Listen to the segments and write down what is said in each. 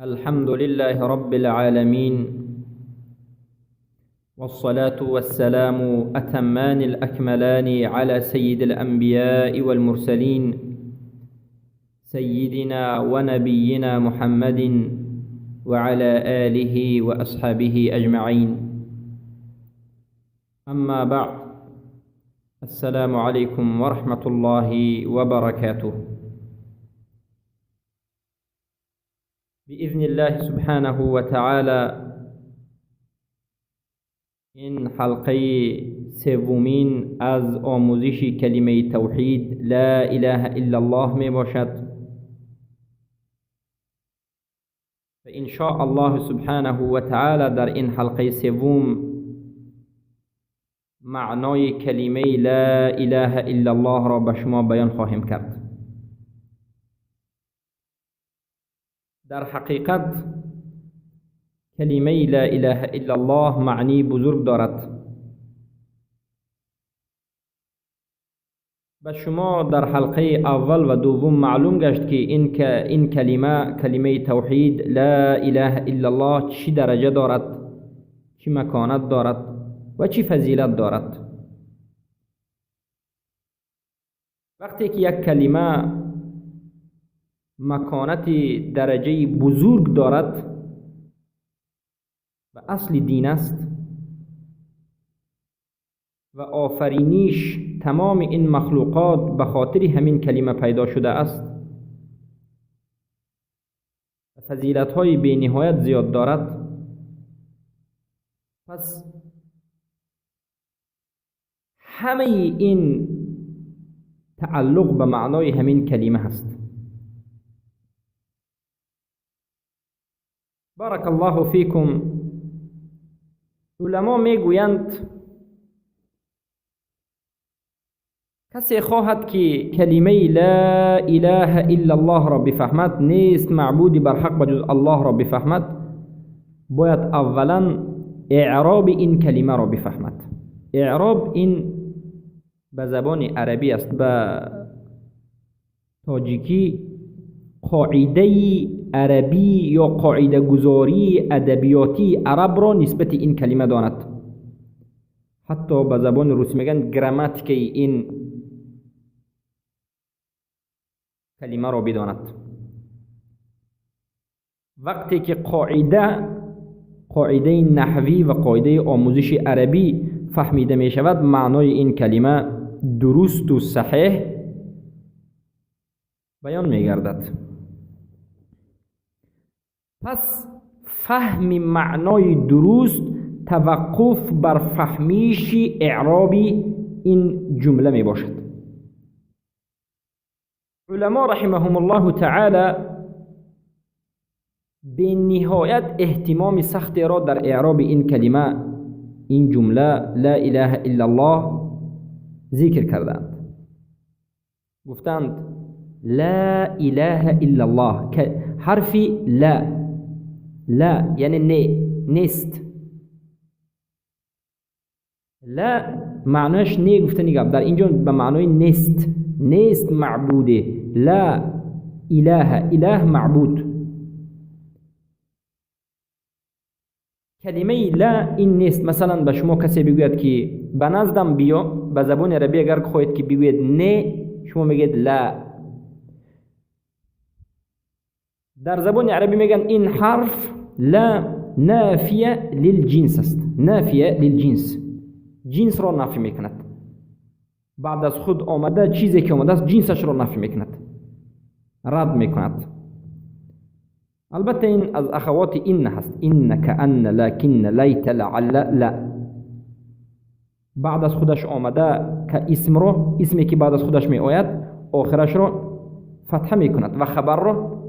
الحمد لله رب العالمين، والصلاة والسلام أتمان الأكملان على سيد الأنبياء والمرسلين، سيدنا ونبينا محمد وعلى آله وأصحابه أجمعين. أما بعد، السلام عليكم ورحمة الله وبركاته. بإذن الله سبحانه وتعالى این حلقه سومین از آموزش کلمه توحید لا اله الا الله می باشد و ان شاء الله سبحانه و تعالی در این حلقه سوم معنای کلمه لا اله الا الله را به شما بیان خواهیم کرد. در حقیقت کلمه لا اله الا الله معنی بزرگ دارد. به شما در حلقه اول و دوم معلوم گشت که این کلمه، کلمه توحید لا اله الا الله، چی درجه دارد، چی مکانت دارد و چی فضیلت دارد. وقتی که یک کلمه مکانت درجه بزرگ دارد و اصل دین است و آفرینش تمام این مخلوقات به خاطر همین کلمه پیدا شده است و فضیلت های بی نهایت زیاد دارد، پس همه این تعلق به معنای همین کلمه هست. بارک الله فیکم. علما میگویند کسی خواهد که کلمه لا اله الا الله را بفهمد، نیست معبودی بر حق بجز الله را بفهمد، باید اولا اعراب این کلمه را بفهمد. اعراب این به زبان عربی است، به تاجیکی قاعده عربی یا قاعده گذاری ادبیاتی عرب را نسبت این کلمه داند. حتی به زبان روسی میگن گراماتیک این کلمه را بداند. وقتی که قاعده نحوی و قاعده آموزش عربی فهمیده می شود، معنای این کلمه درست و صحیح بیان می گردد. پس فهم معنای درست توقف بر فهمیش اعرابی این جمله می باشد. علما رحمهم الله تعالی به نهایت اهتمام سخت را در اعراب این کلمه، این جمله لا اله الا الله ذکر کردند. گفتند لا اله الا الله که حرف لا، لا یعنی نه، نیست. لا معناش نه گفتنی گفت، در اینجا به معنای نیست، نیست معبوده. لا اله، اله معبود. کلمه لا این نیست. مثلا به شما کسی بگوید که به نزدم بیا، به زبان عربی اگر خواهید که بگوید نه، شما میگید لا. در زبان عربی میگن این حرف لا نافیه للجنس است، نافیه للجنس، جنس را نفی میکند. بعد از خود آمده چیزی که آمده است جنسش را نفی میکند، رد میکند. البته این از اخوات این هست، این کأن لکن لیت لعل لا. بعد از خودش آمده که اسم رو، اسمی که بعد از خودش می آید آخرش رو فتحه میکند و خبر رو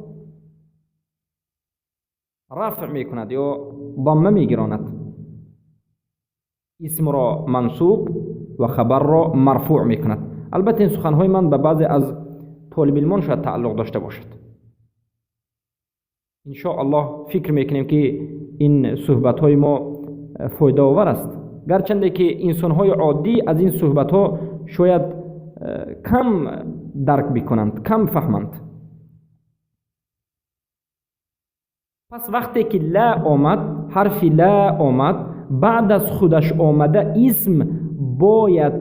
رفع میکند یا ضمه میگیراند. اسم را منصوب و خبر را مرفوع میکند. البته این سخنهای من به بعضی از طالب علمان شاید تعلق داشته باشد. ان شاء الله فکر میکنیم که این صحبت های ما فایده آور است، گرچنده که انسان های عادی از این صحبت ها شاید کم درک بکنند، کم فهمند. پس وقتی که لا آمد، حرف لا آمد، بعد از خودش آمده اسم باید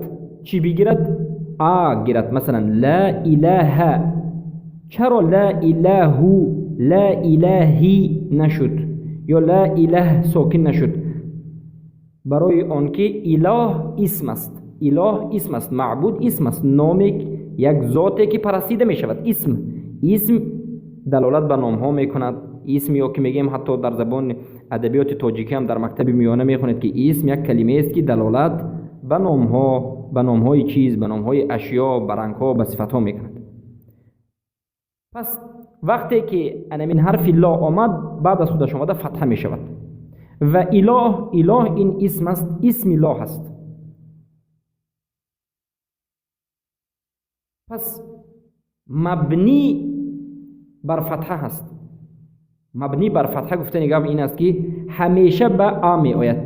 چی بگیرد؟ آ گیرد. مثلا لا اله. چرا لا اله لا الهی نشد یا لا اله ساکن نشد؟ برای آنکه اله اسم است. اله اسم است، معبود اسم است، نام یک ذاتی که پرستیده می شود. اسم دلالت به نام ها می کند. اسم یا که میگیم حتی در زبان ادبیات تاجیکی هم در مکتب میانه میخونید که اسم یک کلمه است که دلالت به نام ها، به نام های چیز، به نام های اشیا، به رنگ ها، به صفت ها میکند. پس وقتی که انمین حرف لا آمد، بعد از خودش آمده فتحه می شود. و اله، اله این اسم است، اسم الله است. پس مبنی بر فتحه هست. مبنی بر فتحه گفته نگاه این است که همیشه به آ می آید.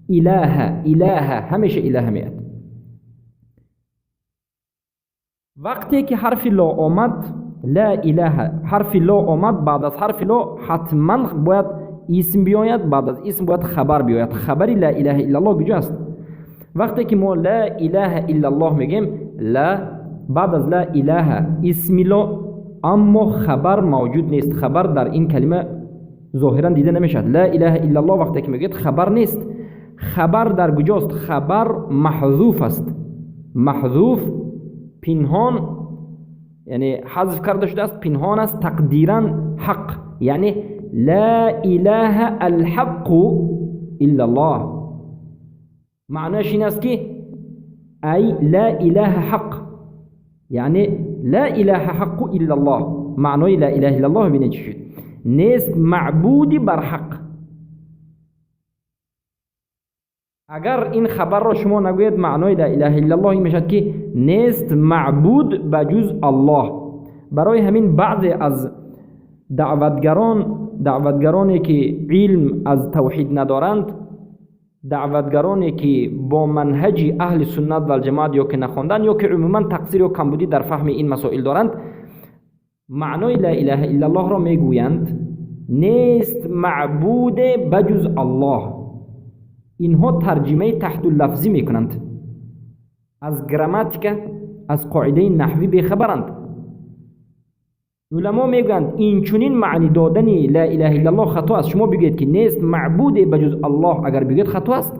اله، اله، همیشه اله می آید. وقتی که حرف لا آمد، لا اله، حرف لا آمد، بعد از حرف لا حتما باید اسم بیاید، بعد از اسم باید خبر بیاید. خبر لا اله الا الله کجاست؟ وقتی که ما لا اله الا الله میگیم، لا بعد از لا اله اسم لا، اما خبر موجود نیست. خبر در این کلمه ظاهرا دیده نمیشد. لا اله الا الله وقتی که میگید خبر نیست. خبر در کجاست؟ خبر محذوف است. محذوف پنهان، یعنی حذف کرده شده است، پنهان است، تقدیرا حق، یعنی لا اله الحق الا الله. معناش این است که ای لا اله حق، یعنی لا اله حق الا الله. معنای لا اله الا الله ببینید چی شد؟ نیست معبودی بر حق. اگر این خبر را شما نگوید، معنای لا اله الا الله این میشد که نیست معبود بجز الله. برای همین بعضی از دعوتگرانی که علم از توحید ندارند، دعوتگرانی که با منهج اهل سنت و الجماعت یا که نخواندن یا که عموما تقصیر یا کمبودی در فهم این مسائل دارند، معنای لا اله الا الله را میگویند نیست معبود بجز الله. اینها ترجمه تحت اللفظی میکنند، از گراماتیک، از قاعده نحوی بیخبرند. علما میگویند این چنین معنی دادن لا اله الا الله خطا است. شما بگویید که نیست معبود بجز الله، اگر بگویید خطا است.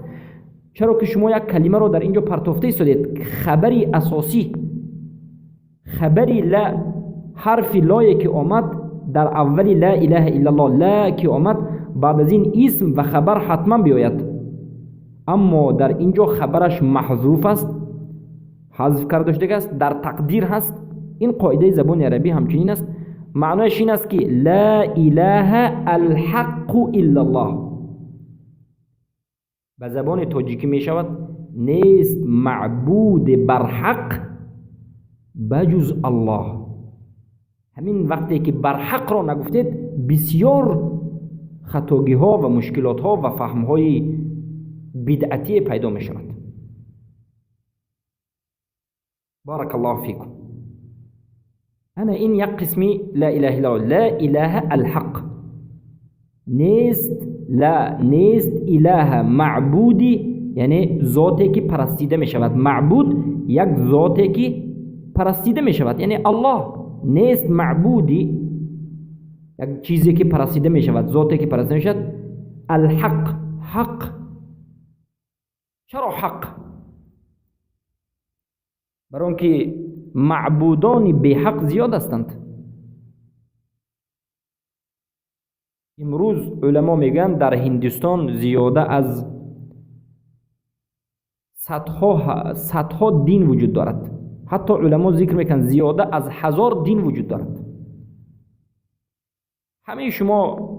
چرا که شما یک کلمه را در اینجا پرتافته ایستادید. خبری اساسی، خبری لا، حرف لای که آمد در اول لا اله الا الله، لا که آمد بعد از این اسم و خبر حتما بیاید، اما در اینجا خبرش محذوف است، حذف کرده شده است، در تقدیر هست. این قاعده زبان عربی همچنین است. معنایش این است که لا اله الحق الا الله. به زبان تاجیکی می شود نیست معبود برحق بجز الله. همین وقتی که برحق را نگفتید، بسیار خطاگی ها و مشکلات ها و فهم های بدعتی پیدا می شود. بارک الله فیکم. انا این یک قسمی لا اله الا الله، لا اله الحق، نیست لا، نیست اله معبودی، یعنی ذاتی که پرستیده می شود. معبود یک ذاتی که پرستیده می شود، یعنی الله. نیست معبودی، یک چیزی که پرستیده می شود، ذاتی که پرستیده می شود. الحق، حق. چرا حق؟ برای اینکه معبودان به حق زیاد هستند. امروز علما میگن در هندوستان زیاده از صدها دین وجود دارد. حتی علما ذکر میکنن زیاده از 1000 دین وجود دارد. همه شما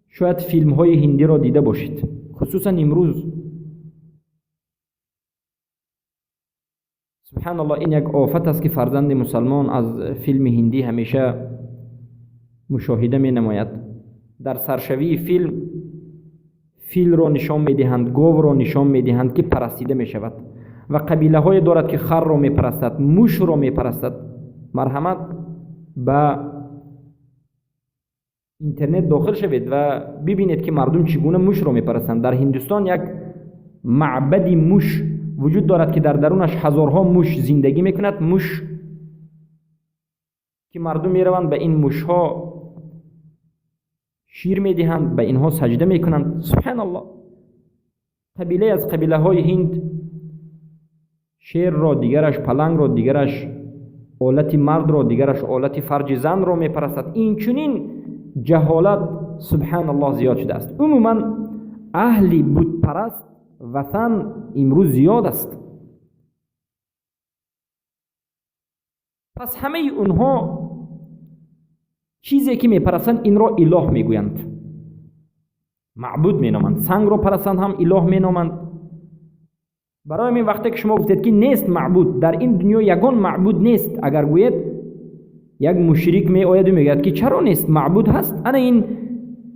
شاید فیلم های هندی را دیده باشید، خصوصا امروز. سبحان الله، این یک آفت است که فرزند مسلمان از فیلم هندی همیشه مشاهده می نماید. در سرشوی فیلم، فیل را نشان می دهند، گاو را نشان می دهند که پرستیده می شود و قبیله های دارد که خر را می پرستد، موش را می پرستد. مرحمت به اینترنت داخل شوید و ببینید که مردم چگونه موش را میپرستند. در هندوستان یک معبد موش وجود دارد که در درونش هزارها موش زندگی میکند. موش که مردم میروند به این موشها شیر میدهند، به اینها سجده میکنند. سبحان الله. قبیله از قبیله های هند شیر را، دیگرش پلنگ را، دیگرش آلت مرد را، دیگرش آلت فرج زن را میپرستد. این چنین جهالت سبحان الله زیاد شده است. عموما اهل بت پرست وطن امروز زیاد است. پس همه اونها چیزی که میپرستند این را اله میگویند، معبود مینامند. سنگ را پرستند هم اله مینامند. برای همین وقتی که شما گفتید که نیست معبود، در این دنیا یگان معبود نیست، اگر گوید یک مشرک می آید و میگوید که چرا نیست، معبود هست، انا این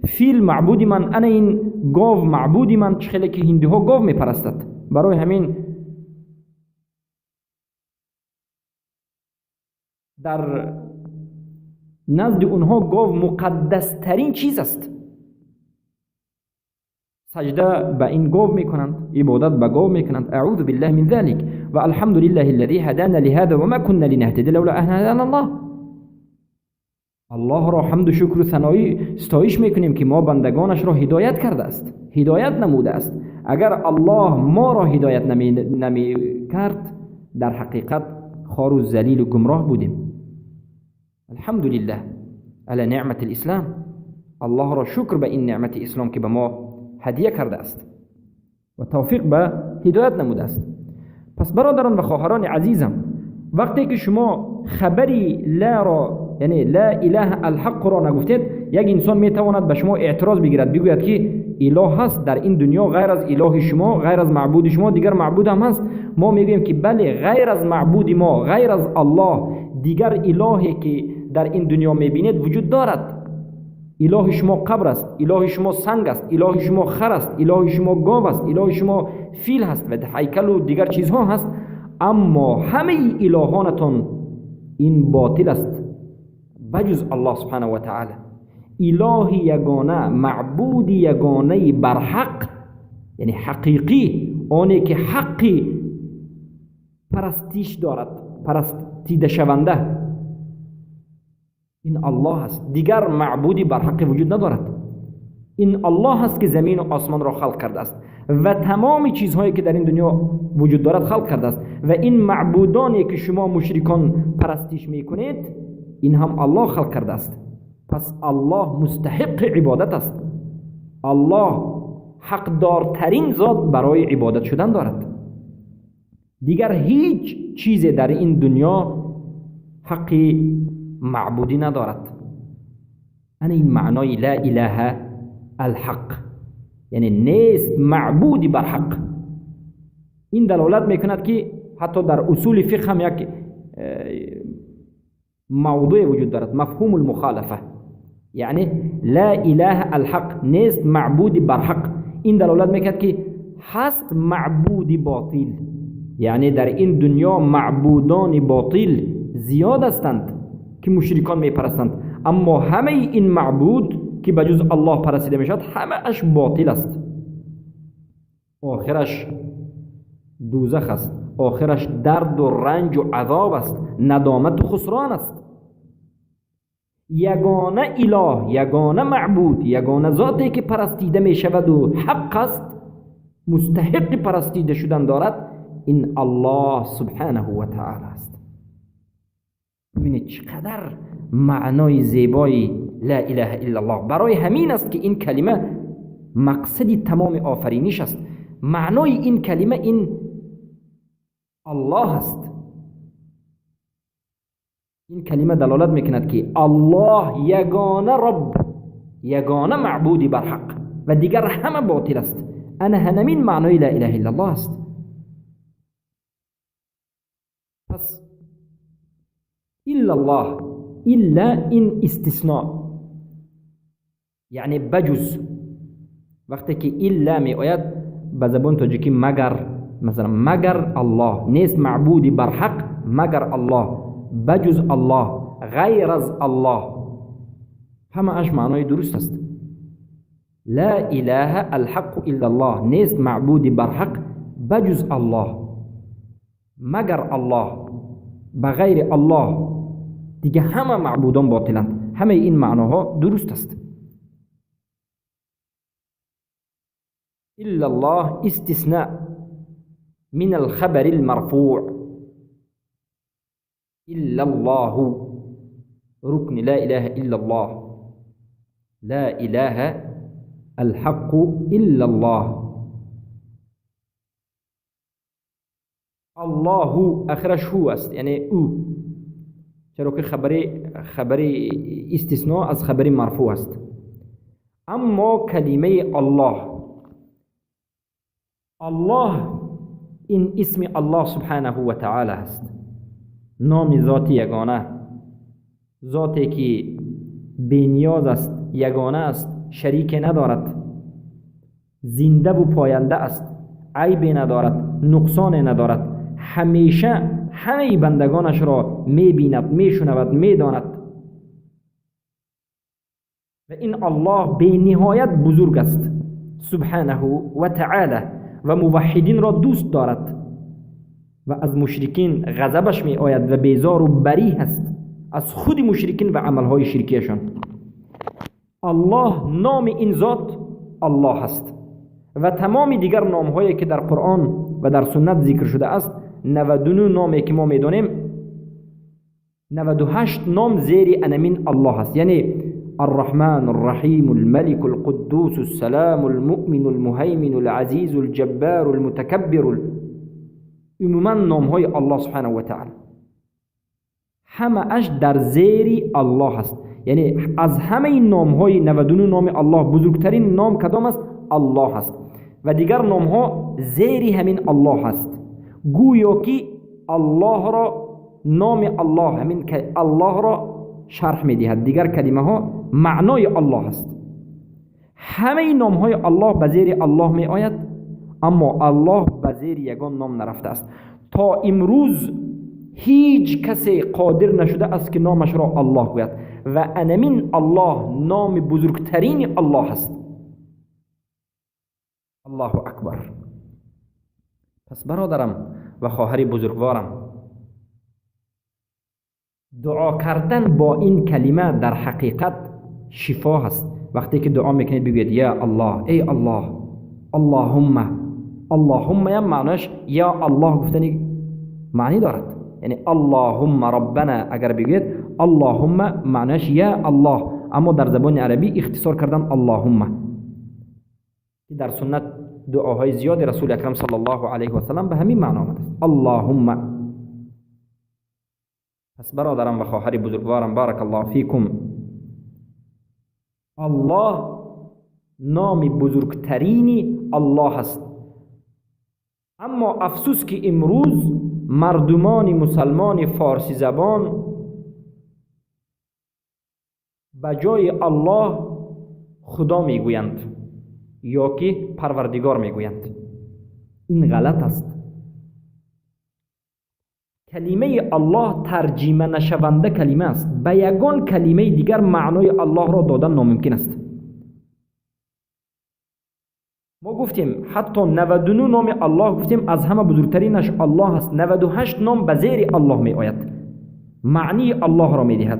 فیل معبودی من، انا این گاو معبودی من، چه خیلی که هندوها گاو میپرستد. برای همین در نزد اونها گاو مقدس ترین چیز است. سجده به این گاو میکنند، عبادت به گاو میکنند. اعوذ بالله من ذلك و الحمد لله الذي هدانا لهذا وما كنا لنهتدي لولا ان هدانا الله. الله را حمد و شکر و ثنایی ستایش میکنیم که ما بندگانش را هدایت کرده است، هدایت نموده است. اگر الله ما را هدایت نمی کرد، در حقیقت خار و ذلیل و گمراه بودیم. الحمد لله علی نعمت الاسلام. الله را شکر به این نعمت اسلام که به ما هدیه کرده است و توفیق به هدایت نموده است. پس برادران و خواهران عزیزم، وقتی که شما خبری لا را، یعنی لا اله الحق را نگفتید، یک انسان میتواند به شما اعتراض بگیرد، بگوید که اله هست در این دنیا غیر از اله شما، غیر از معبود شما دیگر معبود هم هست. ما میگوییم که بله، غیر از معبود ما، غیر از الله، دیگر الهی که در این دنیا میبینید وجود دارد. اله شما قبر است، اله شما سنگ است، اله شما خر است، اله شما گاو است، اله شما فیل هست و هیکل و دیگر چیزها هست. اما همه الهانتان این باطل است بجز الله سبحانه و تعالی. اله یگانه، معبود یگانه برحق، یعنی حقیقی، آنی که حقی پرستیش دارد، پرستیده شونده، این الله است. دیگر معبودی بر حق وجود ندارد. این الله است که زمین و آسمان را خلق کرده است و تمام چیزهایی که در این دنیا وجود دارد خلق کرده است. و این معبودانی که شما مشرکان پرستیش میکنید، این هم الله خلق کرده است. پس الله مستحق عبادت است. الله حقدارترین ذات برای عبادت شدن دارد. دیگر هیچ چیز در این دنیا حق معبودی ندارد. انا این معنای لا اله الحق، یعنی نیست معبودی بر حق. این دلالت میکند که حتی در اصول فقه هم یک موضوع وجود دارد، مفهوم المخالفه، یعنی لا اله الحق، نیست معبودی بر حق. این دلالت میکند که هست معبودی باطل، یعنی در این دنیا معبودان باطل زیاد هستند که مشرکان میپرستند، اما همه این معبود که بجز الله پرستیده میشد همه اش باطل است. آخرش دوزخ است، آخرش درد و رنج و عذاب است، ندامت و خسران است. یگانه اله، یگانه معبود، یگانه ذاتی که پرستیده می شود و حق است، مستحق پرستیده شدن دارد، این الله سبحانه و تعالی است. ببینید چقدر معنای زیبایی لا اله الا الله. برای همین است که این کلمه مقصد تمام آفرینش است. معنای این کلمه این الله است. این کلمه دلالت میکند که الله یگانه رب، یگانه معبودی بر حق و دیگر همه باطل است. انا همین معنای لا اله الا الله است. پس الا الله، الا این استثناء، یعنی بجز. وقتی که الا می آید به زبان تاجیکی مگر، مثلا مگر الله، نیست معبودی بر حق مگر الله، بجز الله، غیر از الله. همه اش معنای درست است. لا اله الحق الا الله، نیست معبودی برحق بجز الله، مگر الله، بغیر الله دیگه همه معبودان باطلند. همه این معناها درست است. الا الله استثناء من الخبر المرفوع. الا الله ركن لا اله الا الله، لا اله الحق الا الله. الله آخرش هو است، یعنی او، چرا که خبر استثناء از خبر مرفوع است. اما کلمه الله، الله این اسم الله سبحانه و تعالی است، نام ذات یگانه، ذاتی که بی‌نیاز است، یگانه است، شریک ندارد، زنده و پاینده است، عیب ندارد، نقصان ندارد، همیشه همه بندگانش را میبیند، میشنود، میداند. و این الله بی نهایت بزرگ است سبحانه و تعالی، و موحدین را دوست دارد و از مشرکین غضبش می آید و بیزار و بری است از خود مشرکین و عملهای شرکیشان. الله نام این ذات الله است و تمام دیگر نامهایی که در قرآن و در سنت ذکر شده است، 99 نامی که ما میدانیم، 98 نام زیر انمین الله است، یعنی الرحمن الرحیم الملك القدوس السلام المؤمن المهیمن العزیز الجبار المتکبر. عموما نامهای الله سبحانه و تعالی همه اش در زیر الله است، یعنی از همه این نامهای 99 نام الله بزرگترین نام کدام است؟ الله است، و دیگر نامها زیر همین الله است. گویا که الله را، نام الله همین که الله را شرح میدهد، دیگر کلمه ها معنای الله است. همه نام های الله به زیر الله می آید، اما الله به زیر یگان نام نرفته است. تا امروز هیچ کسی قادر نشده است که نامش را الله گوید، و انمین الله نام بزرگترین الله است. الله اکبر. پس برادرم و خواهر بزرگوارم، دعا کردن با این کلمه در حقیقت شفا هست. وقتی که دعا میکنید بگوید یا الله، ای الله، اللهم. اللهم یا معناش یا الله گفتنی معنی دارد، یعنی اللهم ربنا اگر بگوید اللهم معناش یا الله، اما در زبان عربی اختصار کردن اللهم. در سنت دعاهای زیاد رسول اکرم صلی الله علیه و سلم به همین معنا آمده است، اللهم. پس برادرم و خواهر بزرگوارم، بارک الله فیکم، الله نام بزرگترین الله است. اما افسوس که امروز مردمان مسلمان فارسی زبان به جای الله خدا میگویند یا که پروردگار میگویند. این غلط است. کلمه الله ترجمه نشونده کلمه است. به یگان کلمه دیگر معنای الله را دادن ناممکن است. ما گفتیم حتی 99 نام الله گفتیم، از همه بزرگترینش الله است. 98 نام به زیر الله می آید، معنی الله را می دهد.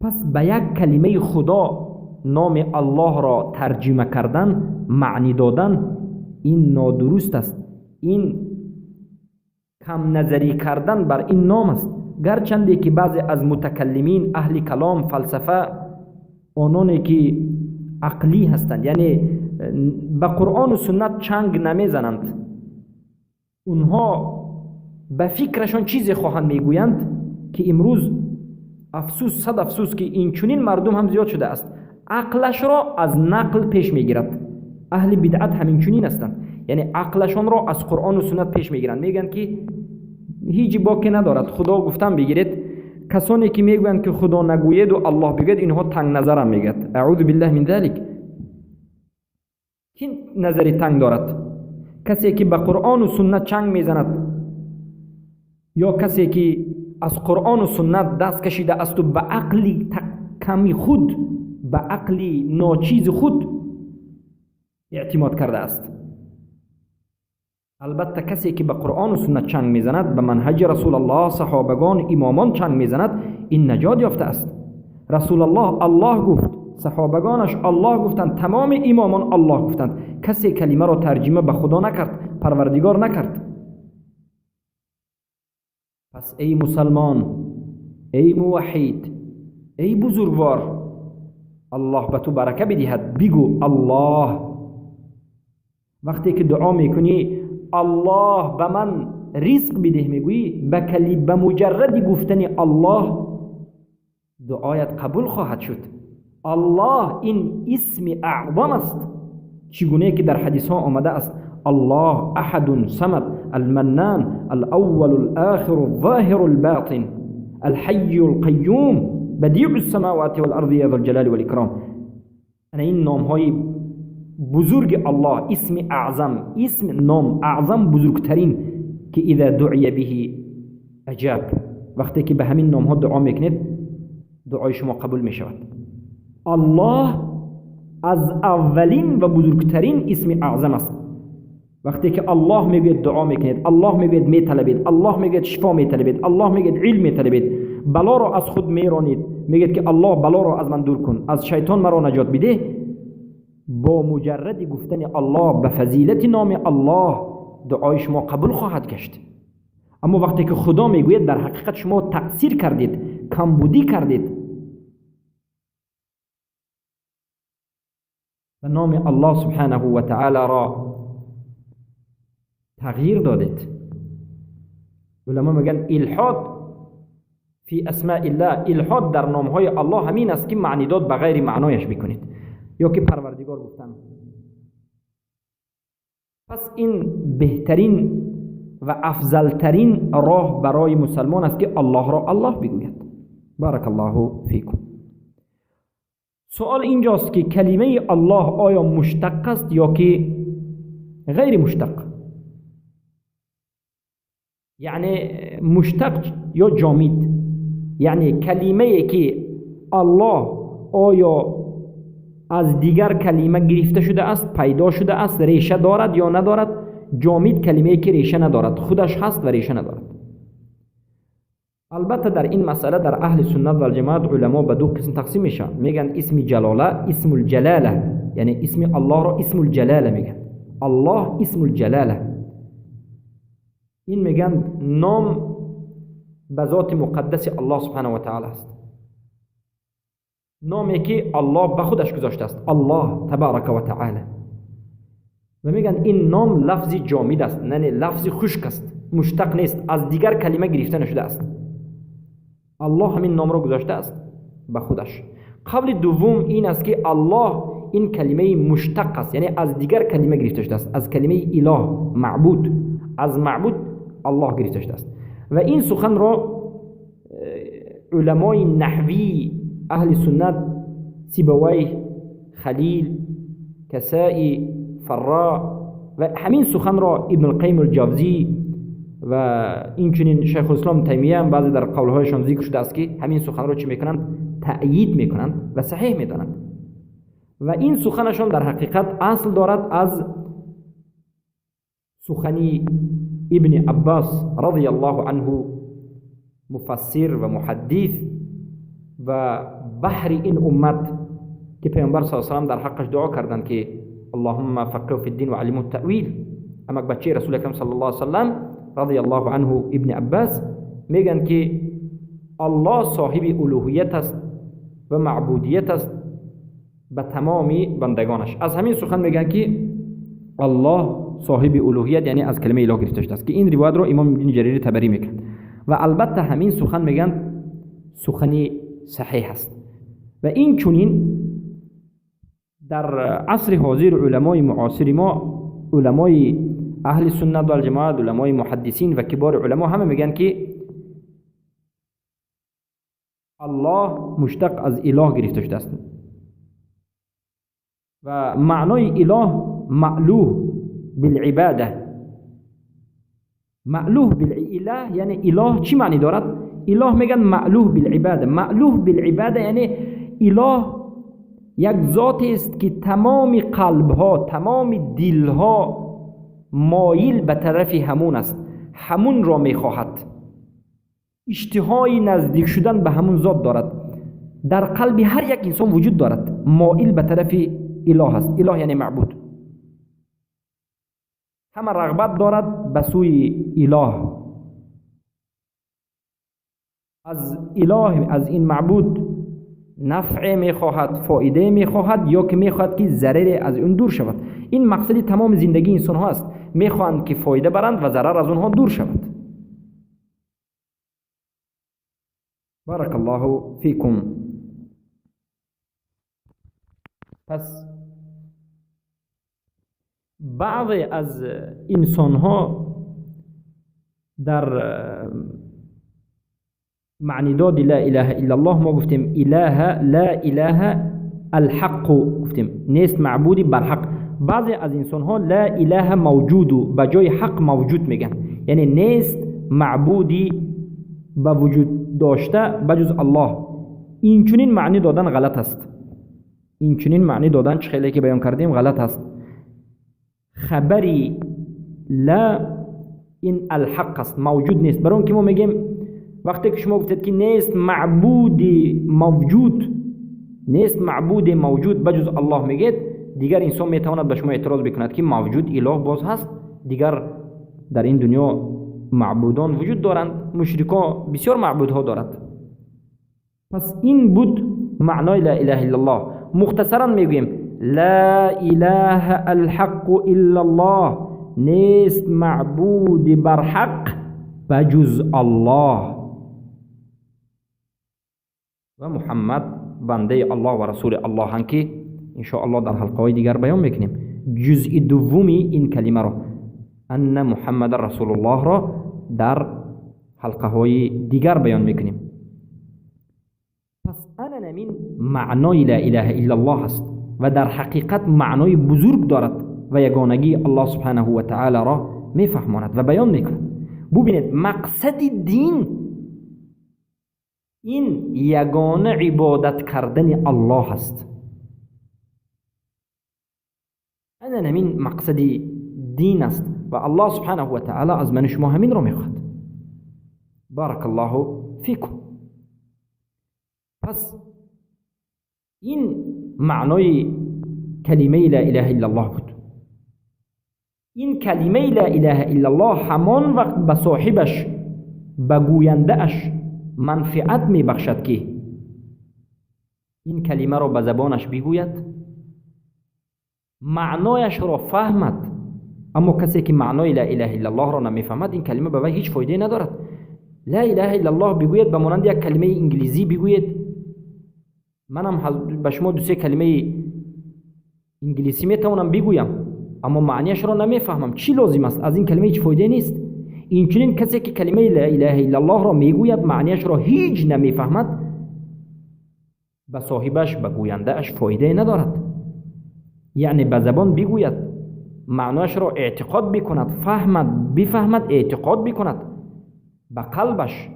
پس به یک کلمه خدا نام الله را ترجمه کردن، معنی دادن، این نادرست است. این کم نظری کردن بر این نام است. گرچنده که بعضی از متکلمین، اهل کلام، فلسفه، آنانی که عقلی هستند، یعنی به قرآن و سنت چنگ نمیزنند، اونها به فکرشان چیزی خواهند میگویند که امروز افسوس، صد افسوس که این چنین مردم هم زیاد شده است. عقلش را از نقل پیش میگیرد. اهل بدعت همین چنین هستند، یعنی عقلشان را از قرآن و سنت پیش میگیرند، میگن که هیچ باکی ندارد، خدا گفتن بگیرید. کسانی که میگویند که خدا نگوید و الله بگوید، اینها تنگ نظرم میگد. اعوذ بالله من ذلک. کی نظری تنگ دارد؟ کسی که به قرآن و سنت چنگ میزند، یا کسی که از قرآن و سنت دست کشیده است و به عقلی کمی خود، به عقل ناچیز خود اعتماد کرده است. البته کسی که به قرآن و سنت چنگ میزند، به منهج رسول الله، صحابگان، امامان چنگ میزند، این نجات یافته است. رسول الله الله گفت، صحابگانش الله گفتند، تمام امامان الله گفتند. کسی کلمه را ترجمه به خدا نکرد، پروردگار نکرد. پس ای مسلمان، ای موحد، ای بزرگوار، الله به تو برکه بدهد، بگو الله. وقتی که دعا میکنی الله به من رزق بده میگویی، به مجرد گفتن الله دعایت قبول خواهد شد. الله این اسم اعظم است، چگونه که در حدیث ها آمده است: الله احد صمد المنان الاول الاخر الظاهر الباطن الحي القیوم بدیع السماوات والارض یا ذا الجلال والاکرام. این نام های بزرگ الله، اسم اعظم، اسم نام اعظم، بزرگترین که اذا دعی به اجاب. وقتی که به همین نام ها دعا میکنید دعای شما قبول میشود. الله از اولین و بزرگترین اسم اعظم است. وقتی که الله میگوید دعا میکنید، الله میگوید میطلبید، الله میگوید شفا میطلبید، الله میگوید علم میطلبید، بلا را از خود میرانید، میگید که الله بلا را از من دور کن، از شیطان مرا نجات بده، با مجرد گفتن الله به فضیلت نام الله دعای شما قبول خواهد گشت. اما وقتی که خدا میگوید در حقیقت شما تقصیر کردید، کمبودی کردید و نام الله سبحانه و تعالی را تغییر دادید. علما میگن الحاد فی اسماء الله، الحاد در نامهای الله همین است که معنی داد به غیر معنایش بکنید یا که پروردگار گفتن. پس این بهترین و افضلترین راه برای مسلمان است که الله را الله بگوید. بارک الله فیکم. سوال اینجاست که کلمه الله آیا مشتق است یا که غیر مشتق؟ یعنی مشتق یا جامد؟ یعنی کلمه که الله آیا از دیگر کلمه گرفته شده است، پیدا شده است، ریشه دارد یا ندارد؟ جامد کلمه که ریشه ندارد، خودش هست و ریشه ندارد. البته در این مسئله در اهل سنت و الجماعت علما به دو قسم تقسیم میشن. میگن اسم جلاله، اسم الجلاله، یعنی اسم الله را اسم الجلاله میگن، الله اسم الجلاله. این میگن نام به ذات مقدس الله سبحانه و تعالی است، نامی که الله به خودش گذاشته است، الله تبارک و تعالی. و میگن این نام لفظ جامد است، نه لفظ خشک است، مشتق نیست، از دیگر کلمه گرفته نشده است. الله همین نام را گذاشته است به خودش. قول دوم این است که الله این کلمه مشتق است، یعنی از دیگر کلمه گرفته شده است، از کلمه اله، معبود، از معبود الله گرفته شده است. و این سخن را علمای نحوی اهل سنت، سیبویه، خلیل، کسائی، فرا و همین سخن را ابن القیم الجوزی و اینچنین شیخ الاسلام تیمیه هم بعضی در قولهایشان ذکر شده است که همین سخن را چی میکنند؟ تأیید میکنند و صحیح میدانند. و این سخنشان در حقیقت اصل دارد از سخنی ابن عباس رضی الله عنه، مفسر و محدث و بحر این امت، که پیامبر صلی الله علیه و سلم در حقش دعا کردند که اللهم فقهه فی الدین و علمه التأویل. اما بچه رسول اکرم صلی الله علیه و سلم رضی الله عنه ابن عباس میگن که الله صاحب الوهیت است و معبودیت است به تمام بندگانش. از همین سخن میگن که الله صاحب الوهیت، یعنی از کلمه اله گرفته شده است، که این روایت رو امام ابن جریر طبری میگن. و البته همین سخن میگن سخنی صحیح است. و این چنین در عصر حاضر علمای معاصر ما، علمای اهل سنت و الجماعت، علمای محدثین و کبار علما همه میگن که الله مشتق از اله گرفته شده است و معنای اله معلوه بالعباده. معلوه بالاله یعنی اله چی معنی دارد؟ اله میگن معلوه بالعباده. معلوه بالعباده یعنی اله یک ذات است که تمام قلبها، تمام دلها مایل به طرف همون است، همون را میخواهد، اشتهای نزدیک شدن به همون ذات دارد. در قلب هر یک انسان وجود دارد، مایل به طرف اله است. اله یعنی معبود. همه رغبت دارد به سوی اله، از اله، از این معبود نفع میخواهد، فایده میخواهد، یا که میخواهد که ضرر از اون دور شود. این مقصد تمام زندگی انسان ها است، میخواهند که فایده برند و ضرر از اونها دور شود. بارک الله فیکم. پس بعض از انسان ها در معنی داد لا اله الا الله، ما گفتیم اله لا اله الحق، گفتیم نیست معبودی بر حق. بعضی از انسان ها لا اله موجود به جای حق موجود میگن، یعنی نیست معبودی به وجود داشته بجز الله. این چنین معنی دادن غلط است. این چنین معنی دادن چه خیلی که بیان کردیم غلط است. خبری لا این الحق است، موجود نیست. برای که ما میگیم وقتی که شما گفتید که نیست معبودی موجود، نیست معبود موجود بجز الله میگید، دیگر انسان میتواند به شما اعتراض بکند که موجود اله باز هست، دیگر در این دنیا معبودان وجود دارند، مشرکان بسیار معبودها دارند. پس این بود معنای لا اله الا الله. مختصرا میگوییم لا اله الحق الا الله، نیست معبود بر حق بجز الله، و محمد بنده الله و رسول الله هم که انشاءالله در حلقه های دیگر بیان میکنیم. جزء دومی این کلمه را ان محمد رسول الله را در حلقه های دیگر بیان میکنیم. پس انا نمین معنای لا اله الا الله است و در حقیقت معنای بزرگ دارد و یگانگی الله سبحانه و تعالی را میفهماند و بیان میکند. ببینید مقصد دین این یگانه عبادت کردن الله است. انا همین مقصد دین است و الله سبحانه و تعالی از من شما همین را میخواد. بارک الله فیکم. پس این معنای کلمه لا اله الا الله بود. این کلمه لا اله الا الله همان وقت به صاحبش، به گوینده اش منفعت میبخشد که این کلمه را به زبانش بگوید، معنایش را فهمد. اما کسی که معنای لا اله الا الله را نمیفهمد، این کلمه به وی هیچ فایده ندارد. لا اله الا الله بگوید به مانند یک کلمه انگلیسی بگوید. منم به شما دو سه کلمه انگلیسی میتوانم بگویم، اما معنیش را نمیفهمم. چی لازم است؟ از این کلمه هیچ فایده نیست. این چنین کسی که کلمه لا اله الا الله را میگوید معنیش را هیچ نمیفهمد، به صاحبش، به گوینده اش فایده ندارد. یعنی به زبان بگوید، معنیش را اعتقاد بکند، فهمد، بفهمد، اعتقاد بکند، به قلبش،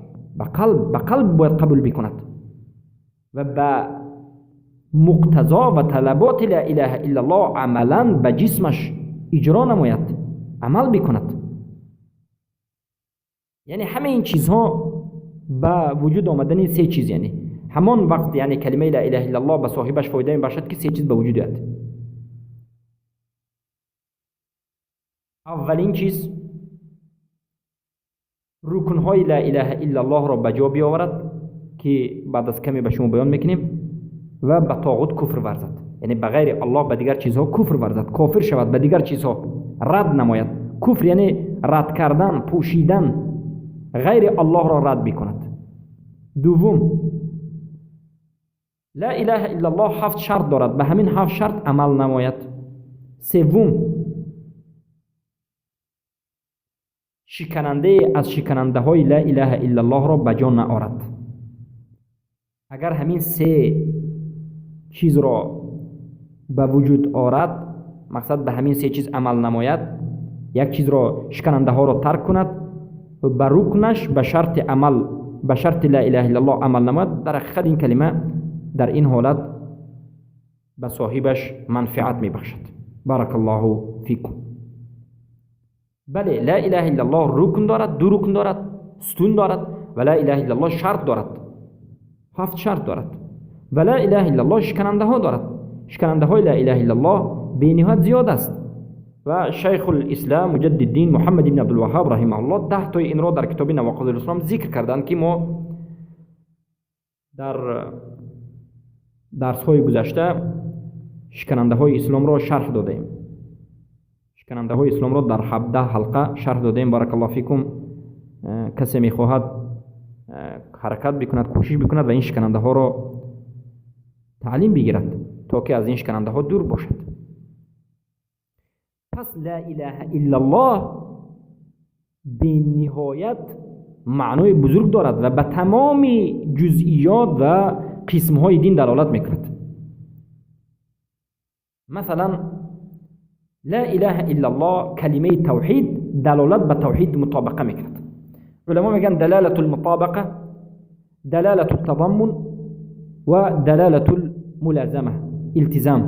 به قلب باید قبول بکند و به مقتضا و طلبات لا اله الا الله عملا به جسمش اجرا نماید، عمل بکند. یعنی همه این چیزها به وجود آمدن سه چیز، یعنی همان وقت، یعنی کلمه لا اله الا الله به صاحبش فایده می باشد که سه چیز به وجود آید. اولین چیز رکنهای لا اله الا الله را به جا بیاورد که بعد از کمی به شما بیان میکنیم، و به طاغوت کفر ورزد، یعنی به غیر الله به دیگر چیزها کفر ورزد، کافر شود، به دیگر چیزها رد نماید. کفر یعنی رد کردن، پوشیدن، غیر الله را رد میکند. دوم، لا اله الا الله 7 شرط دارد، به همین 7 شرط عمل نماید. سوم، شکننده از شکننده های لا اله الا الله را به جا نآورد. اگر همین 3 چیز را به وجود آرد، مقصد به همین 3 چیز عمل نماید، یک چیز را، شکننده ها را ترک کند و به رکنش، به شرط عمل، به شرط لا اله الا الله عمل نماید، در حقیقت این کلمه در این حالت به صاحبش منفعت میبخشد. بارک الله فیکم. بله، لا اله الا الله رکن دارد، دو رکن دارد، ستون دارد، و لا اله الا الله شرط دارد، 7 شرط دارد، و لا اله الا الله شکننده ها دارد. شکننده های لا اله الا الله بی نهایت زیاد است و شیخ الاسلام مجدد الدین محمد بن عبدالوهاب رحمه الله 10 تای این را در کتاب نواقض الاسلام ذکر کردند که ما در درس های گذشته شکننده های اسلام را شرح دادیم. شکننده های اسلام را در 17 حلقه شرح دادیم. بارک الله فیکم. کسی میخواهد حرکت بکند، کوشش بکند و این شکننده ها را تعلیم بگیرد تا که از این شکننده ها دور باشد. پس لا اله الا الله به نهایت معنای بزرگ دارد و به تمام جزئیات و قسم های دین دلالت میکند. مثلا لا اله الا الله کلمه توحید دلالت به توحید مطابقه میکند. علما میگن دلالت المطابقه، دلالت التضمن و دلالت الملازمه، التزام.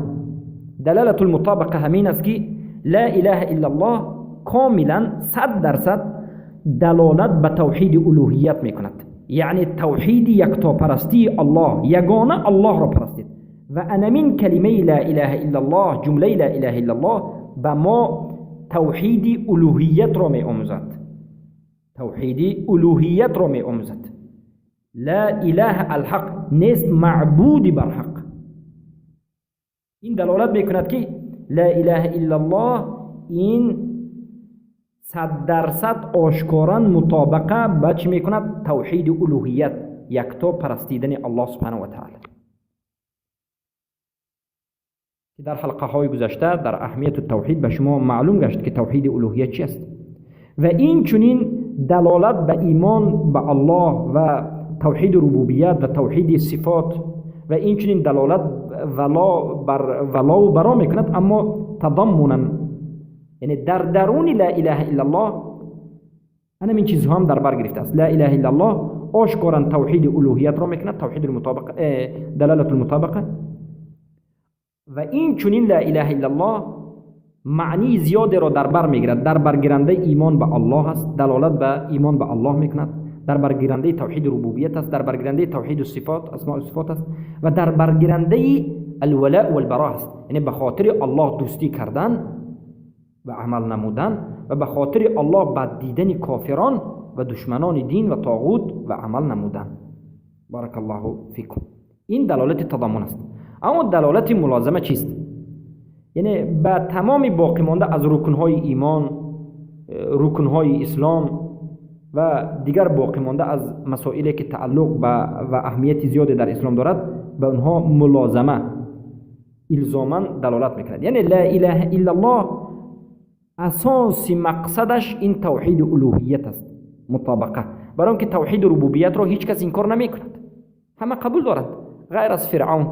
دلالت المطابقه همین است که لا اله الا الله کاملا 100% دلالت به توحید الوهیت میکند، یعنی توحید یکتاپرستی الله، یگانه الله را پرستید. و انمین کلمه لا اله الا الله، جمله لا اله الا الله به ما توحید الوهیت را می آموزد. توحید الوهیت را می آموزد. لا اله الحق، نیست معبودی بر حق. این دلالت میکند که لا اله الا الله این 100% آشکارا مطابقه با چی میکند؟ توحید الوهیت، یکتا پرستیدن الله سبحانه و تعالی. که در حلقه های گذشته در اهمیت توحید به شما معلوم گشت که توحید الوهیت چی است. و این چنین دلالت به ایمان به الله و توحید ربوبیت و توحید صفات و این چنین دلالت ولا بر ولا و برا میکند، اما تضمنا، یعنی در درون لا اله الا الله انا این چیزها هم در بر گرفته است. لا اله الا الله آشکارا توحید الوهیت را میکند، توحید المطابقه، دلالت المطابقه. و این چنین لا اله الا الله معنی زیادی را در بر میگیرد. در برگیرنده ایمان به الله است، دلالت به ایمان به الله میکند، در برگیرنده توحید ربوبیت است، در برگیرنده توحید الصفات، اسماء و صفات است، و در برگیرنده الولاء والبراء است، یعنی به خاطر الله دوستی کردن و عمل نمودن و به خاطر الله بد دیدن کافران و دشمنان دین و طاغوت و عمل نمودن. بارک الله فیکم. این دلالت تضامن است. اما دلالت ملازمه چیست؟ یعنی به تمام باقی مانده از رکنهای ایمان، رکنهای اسلام و دیگر باقی مانده از مسائلی که تعلق و اهمیت زیادی در اسلام دارد، به اونها ملازمه الزاما دلالت میکند. یعنی لا اله الا الله اساس مقصدش این توحید الوهیت است، مطابقه. برای اینکه توحید ربوبیت را هیچ کس انکار نمیکند، همه قبول دارند غیر از فرعون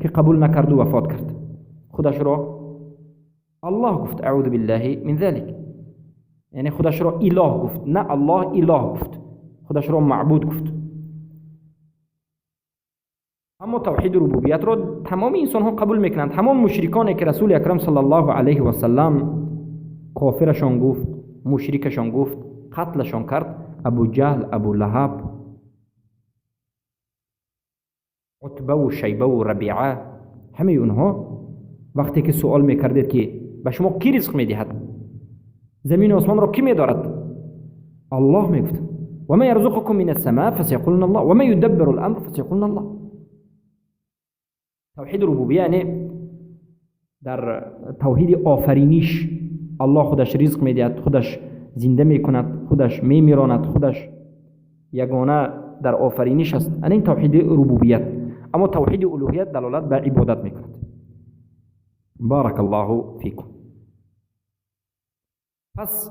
که قبول نکرد و وفات کرد. خودش را الله گفت، اعوذ بالله من ذلک، یعنی خودش را اله گفت، نه الله اله گفت، خودش را معبود گفت. اما توحید ربوبیت را تمام انسان ها قبول میکنند. تمام مشرکانی که رسول اکرم صلی الله علیه و سلم کافرشان گفت، مشرکشان گفت، قتلشان کرد، ابو جهل، ابو لهب، عتبه و شیبه و ربیعه، همه اونها وقتی که سوال میکردید که به شما کی رزق میدهد، زمین و آسمان را کی میدارد، الله میگفت. و ما یرزقکم من السماء فسیقولون الله و ما یدبر الامر فسیقولون الله. توحید ربوبیه یعنی در توحید آفرینش الله خودش رزق میدهد، خودش زنده میکند، خودش میمیراند، خودش یگانه در آفرینش است. این توحید ربوبیت. اما توحید الوهیت دلالت بر عبادت میکند. بارک الله فیکم. پس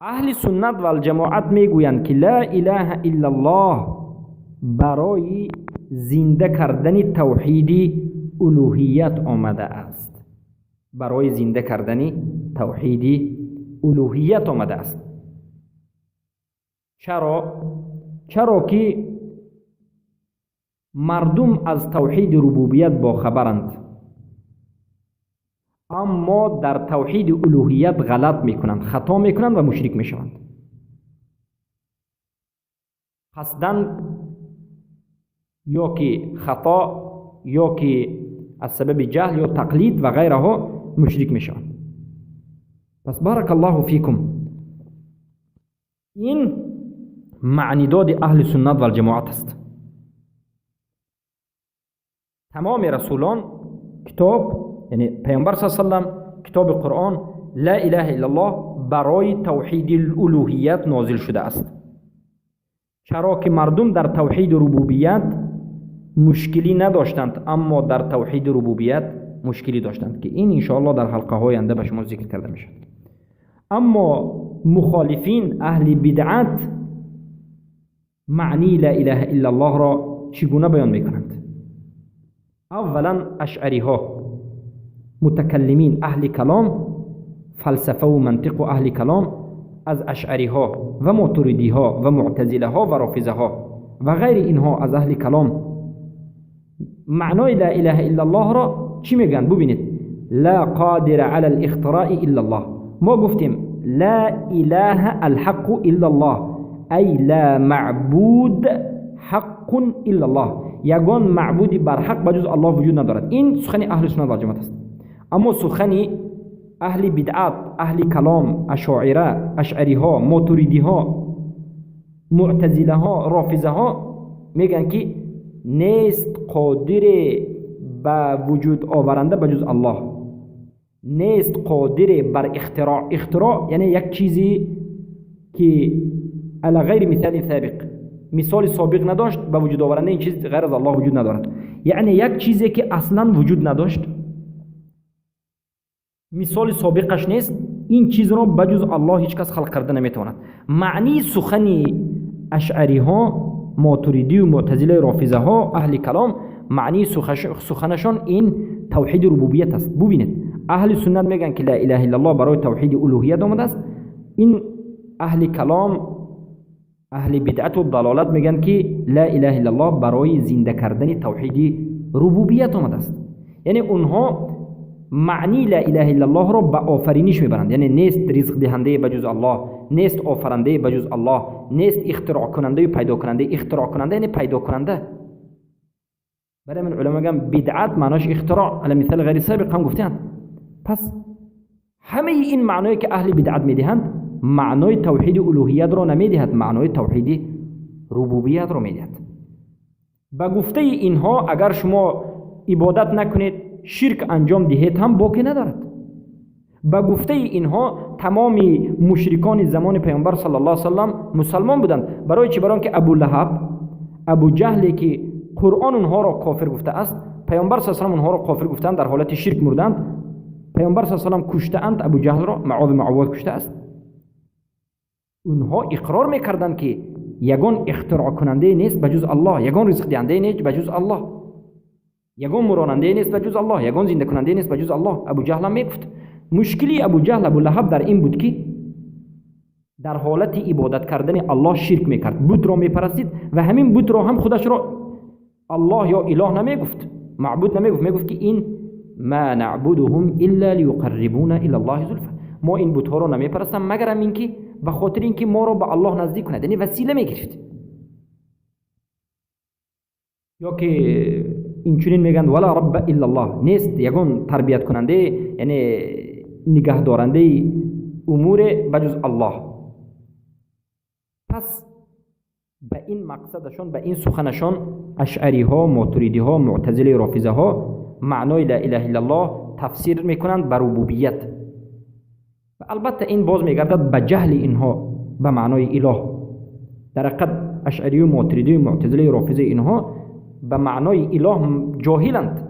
اهل سنت و الجماعت میگویند که لا اله الا الله برای زنده کردن توحید الوهیت آمده است. برای زنده کردن توحید الوهیت آمده است. چرا؟ چرا که مردم از توحید ربوبیت باخبرند، اما در توحید الوهیت غلط میکنند، خطا میکنند و مشرک میشوند. قصداً یا که خطا یا که از سبب جهل یا تقلید و غیره مشرک میشوند. پس بارک الله فیکم، این معنی داد اهل سنت و الجماعت است. تمام رسولان کتاب، یعنی پیامبر صلی الله علیه و سلم، کتاب قرآن لا اله الا الله برای توحید الالوهیت نازل شده است. چرا که مردم در توحید ربوبیت مشکلی نداشتند، اما در توحید ربوبیت مشکلی داشتند که این انشاءالله در حلقه های آینده به شما ذکر کرده میشد. اما مخالفین اهل بدعت معنی لا اله الا الله را چگونه بیان میکنند؟ اولا اشعری ها، متکلمین، اهل کلام، فلسفه و منطق و اهل کلام، از اشعری ها و ماتریدی ها و معتزله ها و رافضه ها و غیر اینها از اهل کلام معنای لا اله الا الله را چی میگن؟ ببینید، لا قادر علی الاختراع الا الله. ما گفتیم لا اله الحق الا الله، ای لا معبود حق الا الله، یگان معبودی بر حق بجز الله وجود ندارد. این سخن اهل سنت و جماعت است. اما سخن اهل بدعت، اهل کلام، اشاعره، اشعری ها، ماتریدی ها، معتزله ها، رافضه ها میگن که نیست قادر به وجود آورنده بجز الله، نیست قادر بر اختراع. اختراع یعنی یک چیزی که علی غیر مثال سابق، مثال سابق نداشت، به وجود آورنده این چیز غیر از الله وجود ندارد. یعنی یک چیزی که اصلا وجود نداشت، مثال سابقش نیست، این چیز را بجز الله هیچ کس خلق کرده نمیتواند. معنی سخن اشعری ها، ماتریدی و معتزله، رافضه ها، اهل کلام، معنی سخنشان این توحید ربوبیت است. ببینید اهل سنت میگن که لا اله الا الله برای توحید الوهیت آمده است. این اهل کلام، اهل بدعت و ضلالت میگن که لا اله الا الله برای زنده کردن توحید ربوبیت آمده است. یعنی اونها معنی لا اله الا الله را به آفرینش میبرند، یعنی نیست رزق دهنده بجز الله، نیست آفرنده بجز الله، نیست اختراع کننده و پیدا کننده. اختراع کننده یعنی پیدا کننده. برای من علما میگن بدعت معناش اختراع، علی مثال غیر سابق هم گفتند. پس همه این معنایی که اهل بدعت میدهند معنای توحید الوهیت را نمیدهد، معنای توحید ربوبیت را میدهد. به گفته اینها اگر شما عبادت نکنید، شرک انجام دهید هم باکی ندارد. به گفته اینها تمام مشرکان زمان پیامبر صلی الله علیه و سلم مسلمان بودند. برای چی؟ برای اینکه ابو لهب، ابو جهل که قرآن اونها را کافر گفته است، پیامبر صلی الله علیه و سلم اونها را کافر گفتند، در حالت شرک مردند. پیامبر صلی الله علیه و سلم کشته اند، ابو جهل را معاذ معوذ کشته است. اونها اقرار میکردند که یگان اختراع کننده نیست بجز الله، یگان رزق دهنده نیست بجز الله، یگان مراننده نیست بجز الله، یگان زنده کننده نیست بجز الله. ابو جهل هم میگفت. مشکلی ابو جهل، ابو لهب در این بود که در حالت عبادت کردن الله شرک میکرد، بت را میپرستید و همین بت را هم خودش را الله یا اله نمیگفت، معبود نمیگفت، میگفت که این ما نعبدهم الا لیقربونا الی الله زلفا، ما این بت‌ها را نمیپرستم مگر اینکه به خاطر اینکه ما را به الله نزدیک کند، یعنی وسیله میگرفت. یا که اینچنین میگن ولا رب الا الله، نیست یگان تربیت کننده، یعنی نگه دارنده امور بجز الله. پس به این مقصدشان، به این سخنشان اشعری ها، ماتریدی ها، معتزله، رافضه ها معنای لا اله الا الله تفسیر میکنند بر ربوبیت. و البته این باز میگردد به جهل اینها به معنای اله. در حقیقت اشعری و ماتریدی و معتزله و رافضه اینها به معنای اله جاهلند.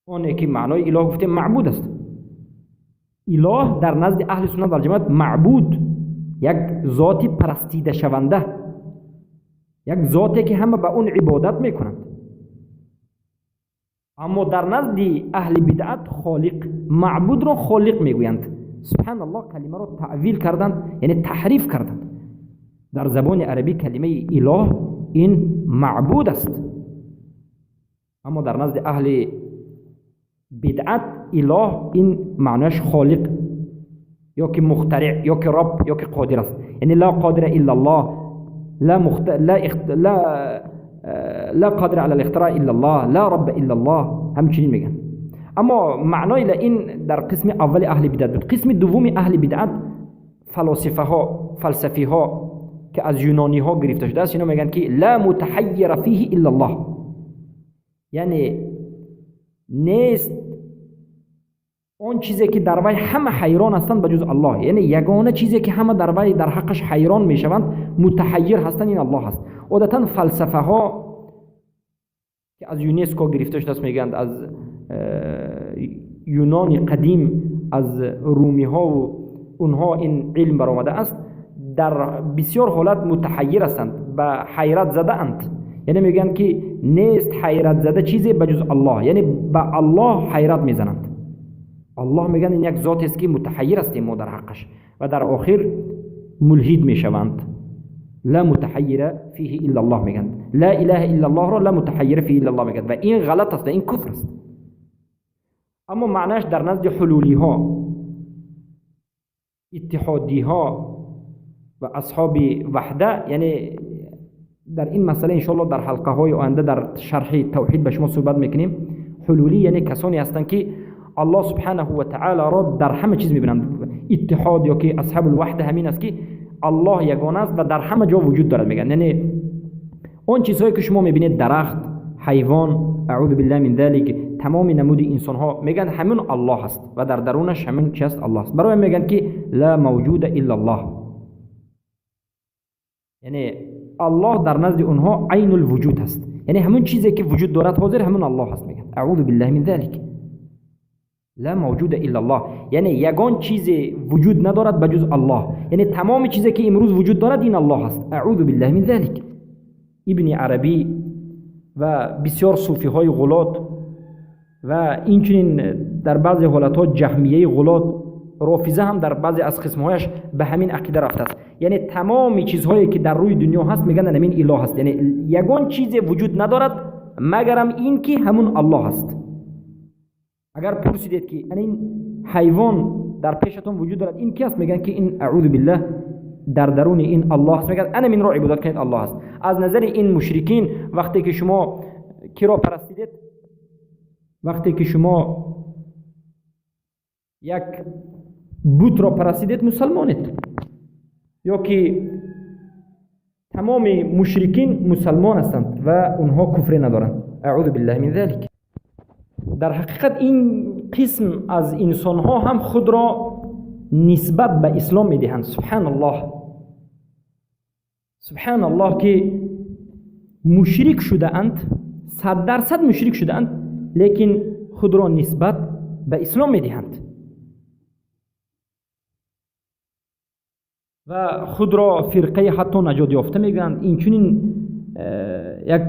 آنه که معنای اله گفته معبود است. اله در نزد اهل سنت و جماعت معبود، یک ذاتی پرستیده شونده، یک ذاتی که همه به اون عبادت میکنند. اما در نزد اهل بدعت خالق، معبود را خالق میگویند. سبحان الله، کلمه را تعویل کردند، یعنی تحریف کردند. در زبان عربی کلمه اله این معبود است. اما در نزد اهل بدعت اله این معناش خالق یا که مخترع یا که رب یا که قادر است، یعنی لا قادر الا الله، لا مخت... لا اخت... لا لا قادر علی الاختراع الا الله، لا رب الا الله، همچنین میگن. اما معنای این در قسم اول اهل بدعت بود. قسم دوم اهل بدعت فلاسفه ها، فلسفی ها که از یونانی ها گرفته شده است، اینا میگن که لا متحیر فیه الا الله، یعنی نیست اون چیزی که در وی همه حیران هستند بجز الله، یعنی یگانه چیزی که همه در وی در حقش حیران میشوند، متحیر هستند، این الله هست. عادتا فلسفه ها که از یونسکو گرفته شده است، میگند از یونان قدیم، از رومی ها و اونها این علم برآمده است، در بسیار حالت متحیر هستند، به حیرت زده اند، یعنی میگن که نیست حیرت زده چیزی بجز الله، یعنی به الله حیرت میزنند. الله میگن این یک ذات است که متحیر هستیم ما در حقش، و در آخر ملحد میشوند. لا متحیر فیه الا الله میگن، لا اله الا الله را لا متحیر فیه الا الله میگن، و این غلط است و این کفر است. اما معناش در نزد حلولی ها، اتحادی ها و اصحاب وحده، یعنی در این مسئله انشاءالله در حلقه های آینده در شرح توحید به شما صحبت میکنیم. حلولی یعنی کسانی هستند که الله سبحانه و تعالی را در همه چیز میبینند. اتحاد یا که اصحاب الوحده همین است که الله یگانه است و در همه جا وجود دارد میگن. یعنی اون چیزهایی که شما میبینید، درخت، حیوان، اعوذ بالله من ذلک، تمام نمود انسان ها، میگن همون الله است و در درونش همون چی است؟ الله است. برای میگن که لا موجود الا الله، یعنی الله در نزد اونها عین الوجود است، یعنی همون چیزی که وجود دارد حاضر همون الله است. میگن اعوذ بالله من ذلک، لا موجود الا الله، یعنی یگان چیزی وجود ندارد بجز الله، یعنی تمام چیزی که امروز وجود دارد این الله است. اعوذ بالله من ذلک. ابن عربی و بسیار صوفی های غلات و اینچنین در بعضی حالت ها جهمیه غلات، رافضه هم در بعضی از قسمهایش به همین عقیده رفته است. یعنی تمام چیزهایی که در روی دنیا هست میگن همین اله هست، یعنی یگان چیزی وجود ندارد مگرم این که همون الله است. اگر پرسیدید که این حیوان در پیشتون وجود دارد این کی است، میگن که این اعوذ بالله در درون این الله است، میگن انا من را عبادت کنید الله است. از نظر این مشرکین وقتی که شما کی را پرستیدید، وقتی که شما یک بت را پرستیدید مسلمانید، یا که تمام مشرکین مسلمان هستند و اونها کفر ندارند. اعوذ بالله من ذلک. در حقیقت این قسم از انسانها هم خود را نسبت به اسلام میدهند. سبحان الله، سبحان الله که مشرک شده اند، 100% مشرک شده اند، لیکن خود را نسبت به اسلام میدهند و خود را فرقه حتی نجات یافته میگویند. این چنین یک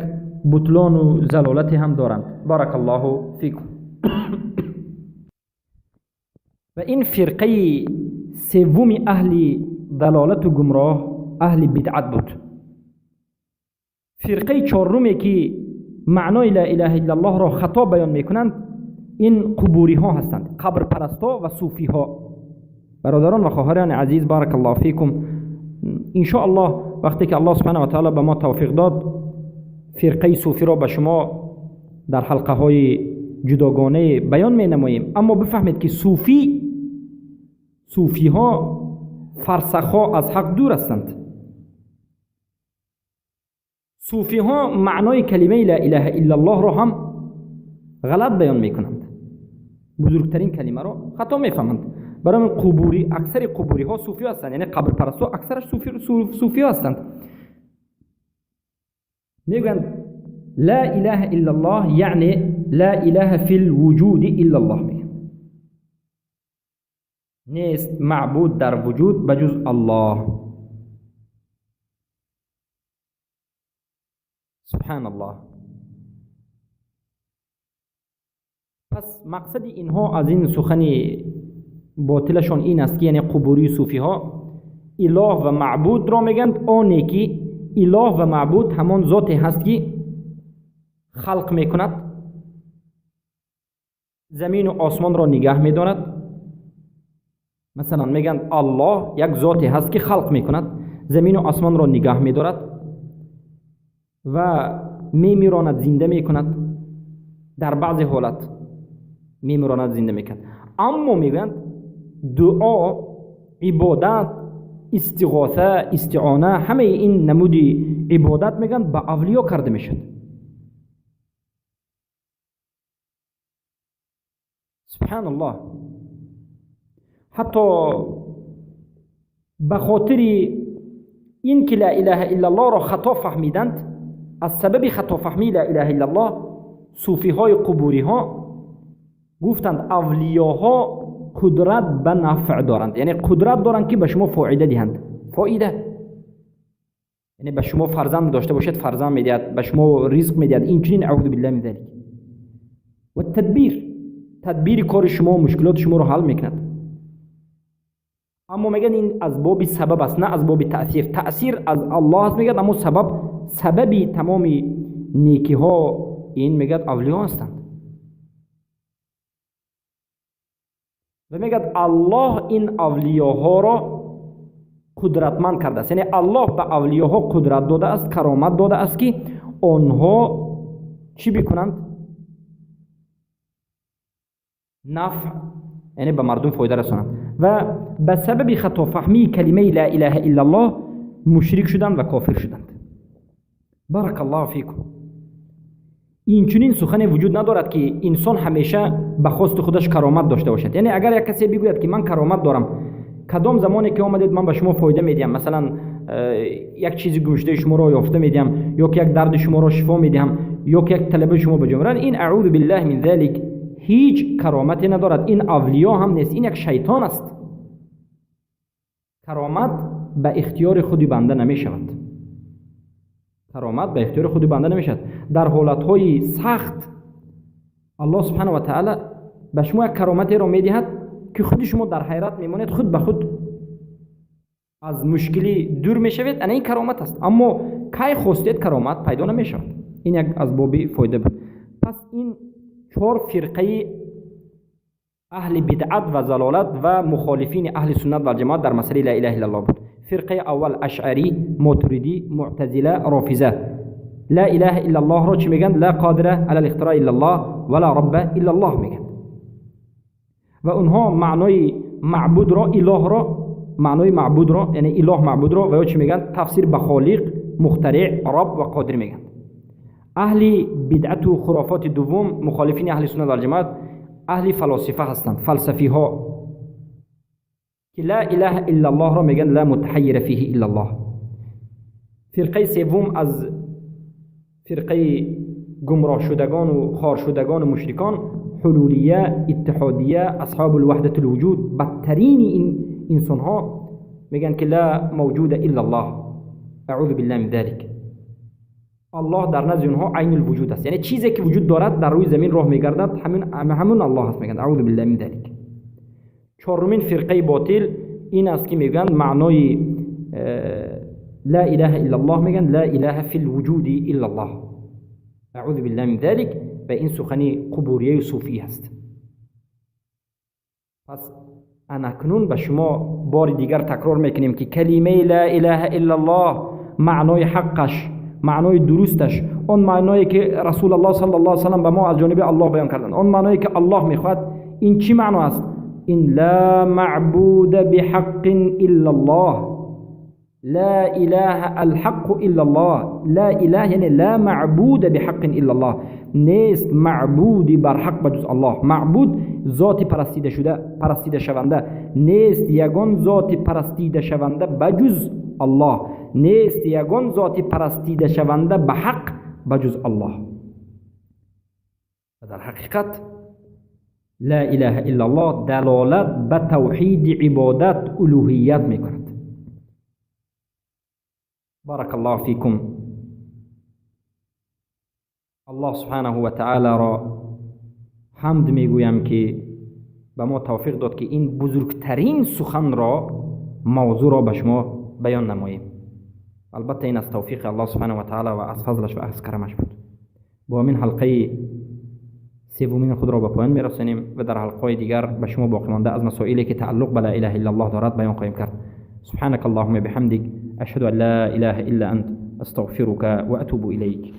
بطلان و زلالت هم دارند. بارک الله فیکم. و این فرقه سوم اهل ضلالت و گمراه اهل بدعت بود. فرقه چهارمی که معنای لا اله الا الله را خطا بیان میکنند این قبوری ها هستند، قبر پرستا و صوفی ها. برادران و خواهران عزیز، بارک الله فیکم، ان شاء الله وقتی که الله سبحانه و تعالی به ما توفیق داد فرقه صوفی را به شما در حلقه های جداگانه بیان می نماییم. اما بفهمید که صوفی ها فرسخ ها از حق دور هستند. صوفی ها معنای کلمه لا اله الا الله را هم غلط بیان می کنند، بزرگترین کلمه را خطا می فهمند. برای قبوری، اکثر قبوری ها صوفی هستند، یعنی قبر پرستو اکثرش صوفی هستند. میگویند لا اله الا الله یعنی لا اله فی الوجود الا الله، میگن نیست معبود در وجود بجز الله. سبحان الله. پس مقصد اینها از این سخن باطلشان این است که یعنی قبوری صوفی ها اله و معبود را میگن آنی که اله و معبود همان ذاتی هست که خلق میکند، زمین و آسمان را نگه میدارد. مثلا میگن الله یک ذاتی هست که خلق میکند، زمین و آسمان را نگه میدارد و میمیراند، زنده میکند. در بعض حالت میمیراند، زنده میکند. اما میگن دعا، عبادت، استغاثه، استعانه، همه این نمود عبادت میگن به اولیا کرده میشد. سبحان الله. حتی به خاطر این که لا اله الا الله را خطا فهمیدند، از سبب خطا فهمی لا اله الا الله صوفی های قبوری ها گفتند اولیاها قدرت به نفع دارند، یعنی قدرت دارند که به شما فایده دهند. فایده یعنی به شما فرزند داشته باشد فرزند میدهد، به شما رزق میدهد، این چنین. اعوذ بالله من ذلک. و تدبیر، تدبیر کار شما، مشکلات شما رو حل میکند. اما میگن این از باب سبب است، نه از باب تأثیر. تأثیر از الله است میگن، اما سبب، سببی تمام نیکی ها این میگد اولیا هستند. و میگد الله این اولیاها را قدرتمند کرده است، یعنی الله به اولیاها قدرت داده است، کرامت داده است که آنها چی بکنند؟ نفع، یعنی به مردم فایده رسانند. و به سبب خطا فهمی کلمه لا اله الا الله مشرک شدند و کافر شدند. بارک الله فیکم. این چنین سخن وجود ندارد که انسان همیشه به خواست خودش کرامت داشته باشد. یعنی اگر یک کسی بگوید که من کرامت دارم، کدام زمانی که آمدید من به شما فایده میدیم، مثلا یک چیزی گمشده شما را یافته میدیم، یا که یک درد شما را شفا میدهم، یا که یک طلبه شما به جا می‌آورند، این اعوذ بالله من ذلک هیچ کرامتی ندارد. این اولیا هم نیست، این یک شیطان است. کرامت به اختیار خود بنده نمیشود. کرامت به اختیار خود بنده نمیشود. در حالتهای سخت الله سبحانه و تعالی به شما یک کرامتی را میدهد که خود شما در حیرت میمانید، خود به خود از مشکلی دور میشوید. این کرامت است. اما کی خواستید کرامت پیدا نمیشود. این یک از باب فایده بود. پس این چهار فرقه اهل بدعت و ضلالت و مخالفین اهل سنت و جماعت در مسئله لا اله الا الله بود. فرقه اول اشعری، ماتریدی، معتزله، رافضه. لا اله الا الله را چی میگن؟ لا قادر علی الاختراع الا الله ولا رب الا الله میگن. و اونها معنای معبود را، اله را، معنای معبود را، یعنی اله معبود را و یا چی میگن؟ تفسیر به خالق، مخترع، رب و قادر میگن. اهل بدعت و خرافات دوم مخالفین اهل سنت و جماعت اهل فلاسفه هستند، فلسفی ها که لا اله الا الله را میگن لا متحیر فیه الا الله. فرقه سوم از فرقه گمراه شدگان و خار شدگان و مشرکان، حلولیه، اتحادیه، اصحاب الوحدة الوجود، بدترین این انسان ها میگن که لا موجود الا الله، اعوذ بالله من ذلک. الله در نزد اونها عین الوجود است، یعنی چیزی که وجود دارد در روی زمین راه میگردد همون الله است، میگن اعوذ بالله من ذلک. چهارمین فرقه باطل این است که میگن معنای لا اله الا الله، میگن لا اله فی الوجود الا الله، اعوذ بالله من ذلک. و این سخنی قبوریه صوفی است. پس انکنون به شما بار دیگر تکرار میکنیم که کلمه لا اله الا الله معنای حقش، معنای درستش، آن معنایی که رسول الله صلی الله علیه و سلم به ما از جانب الله بیان کردند، آن معنایی که الله میخواد، این چی معنا است؟ این لا معبود بحق الا الله، لا اله الحق الا الله، لا اله یعنی لا معبود بحق الا الله، نیست معبودی بر حق بجز الله. معبود ذات پرستیده شده، پرستیده شونده، نیست یگان ذات پرستیده شونده بجز الله، نیست یگان ذات پرستیده شونده به حق بجز الله. و در حقیقت لا اله الا الله دلالت به توحید عبادت الوهیت میکند. بارک الله فیکم. الله سبحانه و تعالی را حمد میگویم که به ما توفیق داد که این بزرگترین سخن را، موضوع را به شما بیان نماییم. البته این از توفیق الله سبحانه و تعالی و از فضلش و از کرمش بود. با همین حلقه سومین خود را به پایان میرسانیم و در حلقه دیگر به شما باقی مانده از مسائلی که تعلق به لا اله الا الله دارد بیان خواهیم کرد. سبحانك اللهم بحمدك، اشهد ان لا اله الا انت، استغفرك واتوب اليك.